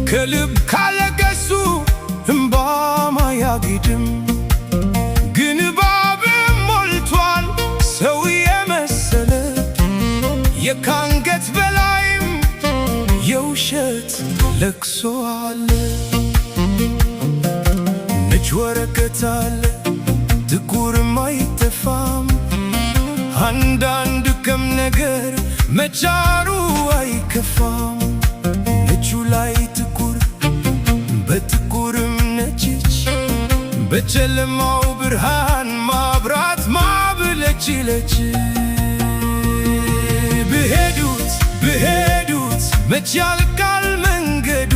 ከልብ ካለቀሱ እምባም አያግድም። ግን እባብም ሞልቷል ሰው የመሰለ፣ የካንገት በላይም የውሸት ለቅሶ አለ። ነጭ ወረቀት አለ፣ ጥቁርም አይጠፋም። አንዳንድ ከም ነገር መቻሩ አይከፋም። ነጩ ላይ ጥቁር፣ በጥቁርም ነጭች፣ በጨለማው ብርሃን ማብራት ማብለጭለጭ። ብሄዱት ብሄዱት መች ያልቃል መንገዱ፣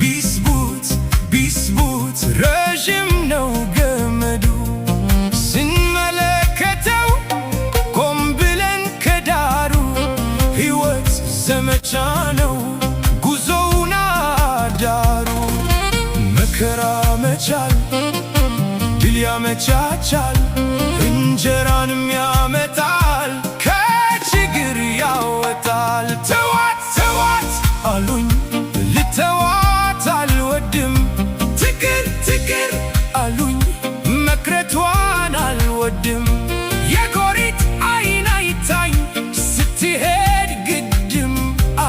ቢስቡት ቢስቡት ረዥም ነው ገመዱ። ስንመለከተው ቆም ብለን ከዳሩ፣ ሕይወት ዘመቻ ነው ጉዞውን አዳሩ። መከራ መቻል ድል ያመቻቻል፣ እንጀራንም ያመጣል፣ ከችግር ያወጣል። ተዋት ተዋት አሉኝ፣ ልተዋት አልወድም። ትቅር ትቅር አሉኝ፣ መቅረቷን አልወድም። የጎሪጥ አይን አይታኝ ስትሄድ ግድም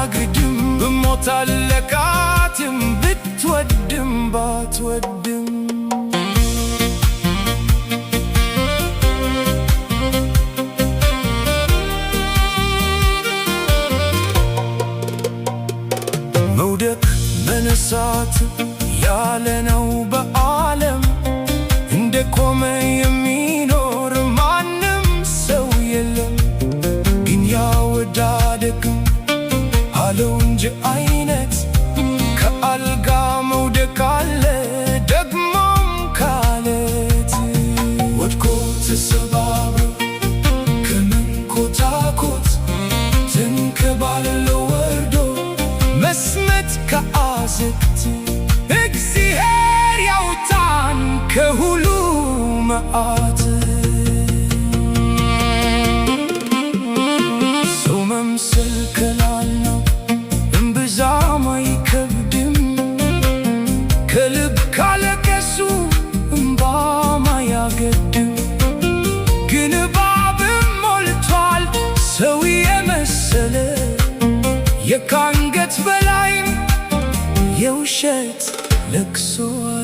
አግድም፣ ብሞት አለቃትም ብትወድም ባትወድም። መውደቅ መነሳት ያለ ነው በዓለም፣ እንደ ቆመ የሚኖር ማንም ሰው የለም። ግን ያወዳደቅም አለው እንጂ አይነት፣ ከአልጋ መውደቅ አለ ደግሞም ካለት። ወድቆ ተሰባብሮ ከመንኮታኮት፣ ተንከባሎ ወርዶ መስመጥ ከአዘቅት፣ እግዚአብሔር ያውጣን ከሁሉ መዓት። ሰው መምሰል ቀላል ነው፣ እምብዛም አይከብድም። ከልብ ካለቀሱ እምባም አያገድም። ግን እባብም ሞልቷል ሰው የመሰለ፣ የካንገት በላይም የውሸት ለቅሶ አለ።